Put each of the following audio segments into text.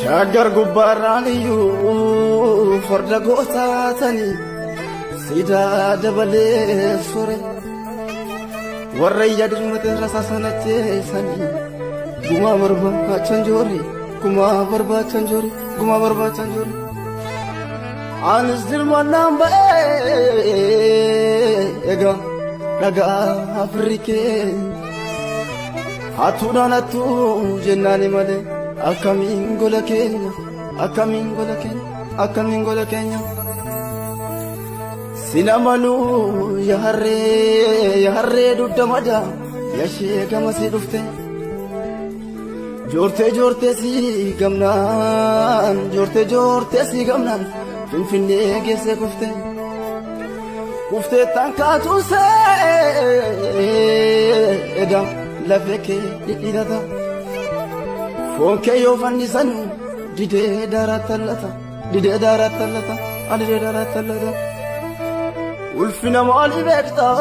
Shaggar gubbaarraan iyyuu farda gootaatanii siidaa dabalee sore warra iyya dirmate rasaasan ajjeesanii gumaa barbaachan joore gumaa barbaachan joore gumaa barbaachan joore. Anis dirmannaan ba'ee egaa dhagaa Afrikee hattuudhaan hattuu jennaani malee akkamiin gola keenya akkamiin gola keenya akkamiin gola keenya. Sina maluu yaharree yaharree dugda madaa yashee gamasii dhufte. Joortee joortee si gamnaan joortee joortee si gamnaan Finfinnee geessee kufte. Kuftee tankaatu seeda lafee kee dhidhiitata. Foon kee yoo fannisan didee daaraa tallata didee daaraa tallata didee daaraa tallata. Ulfina maalii beektaa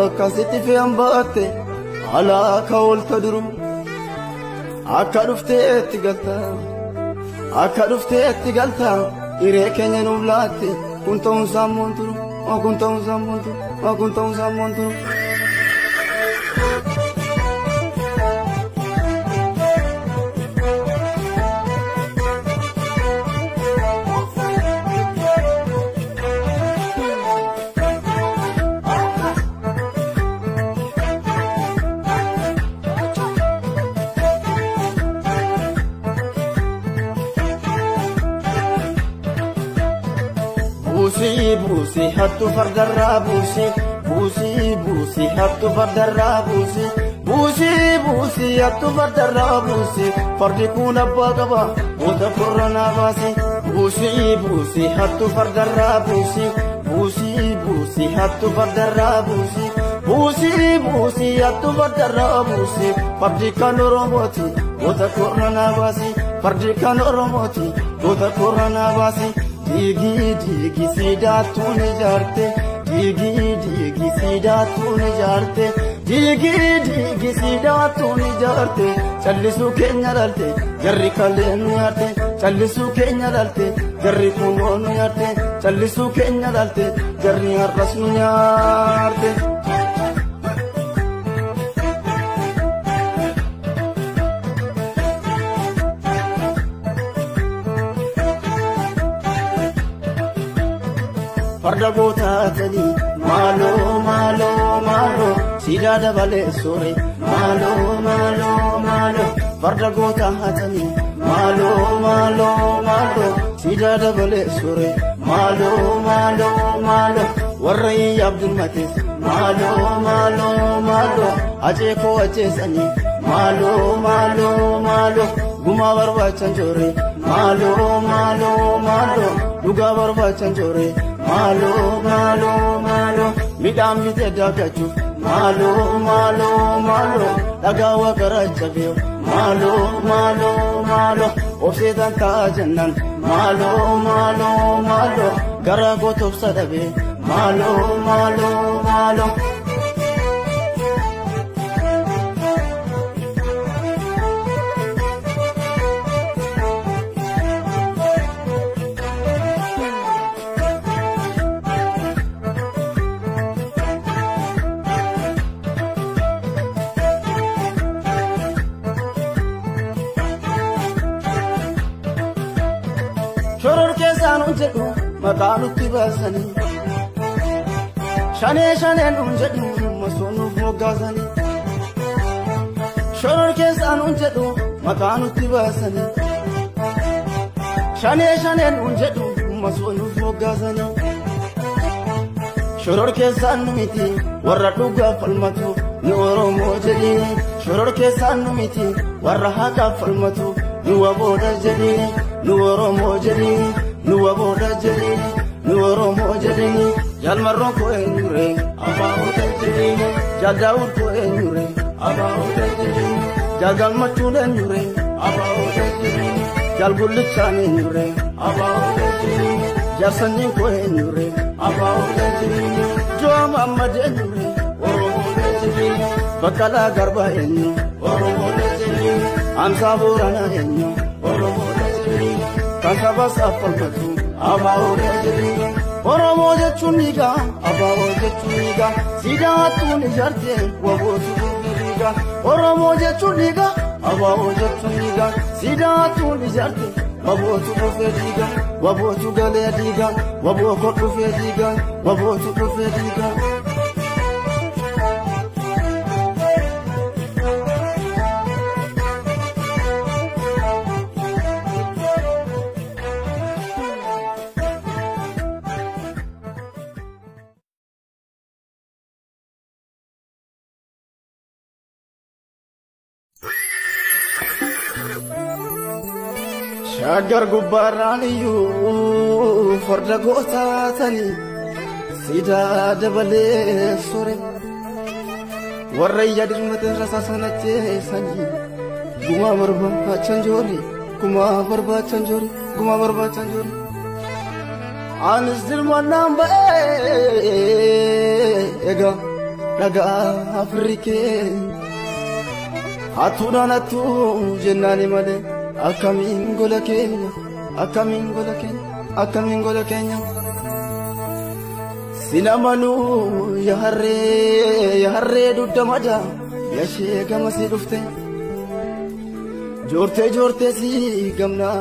akkasitti fe'an baatte alaa ka oolta duru akka dhufteetti galta akka dhufteetti galta hiree keenya nuuf laatte kun ta'uun saammoon turu kun ta'uun saammoon turu kun ta'uun saammoon turu. Buusii buusii hattu fardarraa buusii buusii buusii hattu fardarraa buusii buusii buusii hattu fardarraa buusii fardi kun abbaa qaba goota korranaa baasi buusii buusii hattu fardarraa buusii buusii buusii hattu fardarraa buusii buusii buusii hattu fardarraa buusii fardi kan Oromooti goota korranaa baasi fardi kan Oromooti goota korranaa baasi. Diigi diigi siidaatuun ijaarte diigi diigi siidaatuun ijaarte diigi diigi siidaatuun ijaarte callisuu keenya dhalte jarri kalleen nu nyaarte callisuu keenya dhalte jarri kunoo nu nyaarte callisuu keenya dhalte jarri har'as nu nyaarte. Farda gootaatanii maaloo maaloo maaloo siidaa dabalee soore maaloo maaloo maaloo farda gootaatanii maaloo maaloo maaloo siidaa dabalee soore maaloo maaloo maaloo warra iyyaaf dirmates maaloo maaloo maaloo acee koo acheesanii maaloo maaloo maaloo gumaa barbaachan joore maaloo maaloo maaloo dhugaa barbaachan joore. Maaloo maaloo maaloo midhaan bitee daakachuuf maaloo maaloo maaloo dhagaa waqaraa cabee maaloo maaloo maaloo obseetaan ta'a jennaan maaloo maaloo maaloo garaa gootobsa dhabee maaloo maaloo maaloo. Shoror keessaan jedhu maqaa nutti baasanii shanee shaneen jedhu masoo nuuf moggaasanii shoror keessaan jedhu maqaa nutti baasanii shanee shaneen jedhu masoo nuuf moggaasanii shoror keessaan miti warra dhugaaf falmatu nu Oromoo jedhini shoror keessaan miti warra haqaaf falmatu nu wabooda jedhini nu Oromoo jedhini nu wabooda jedhini nu Oromoo jedhini jaalmarroon koo eenyure abaa'oota jedhini jaaldaawud koo eenyure abaa'oota jedhini jaalgalmachuun eenyure abaa'oota jedhini jaalgullichaan eenyure abaa'oota jedhini jaarsanyiin koo eenyure abaa'oota jedhini Jo'a Mahammad eenyure Oromoota jedhini Baqqalaa Garbaa eenyu Oromoota jedhini Amsa Boorana eenyu Oromoodha jedhu kan saba isaaf falmatu ABOdha jedhu. Oromoo jechuun dhiigaa ABO jechuun dhiigaa siidaa hattuun ijaarte wabootu dhiigaa. Oromoo jechuun dhiigaa ABO jechuun dhiigaa siidaa hattuun ijaarte wabootu dhufee dhiigaa wabootu galee dhiigaa waboo koo dhufee dhiigaa wabootu dhufee dhiigaa. Shaggar gubbaarraan iyyuu farda gootaatanii siidaa dabalee sore warra iyya dirmate rasaasaan ajjeesanii gumaa barbaachan joore gumaa barbaachan joore gumaa barbaachan joore. Anis dirmannaan ba'ee egaa dhagaa Afrikee hattuudhaan hattuu jennaani malee. Akkamiin gola keenya akkamiin gola keenya akkamiin gola keenya. Sinamanuu yaharree yaharree dugda madaa yashee gama si dhufte joortee joortee si gamnaa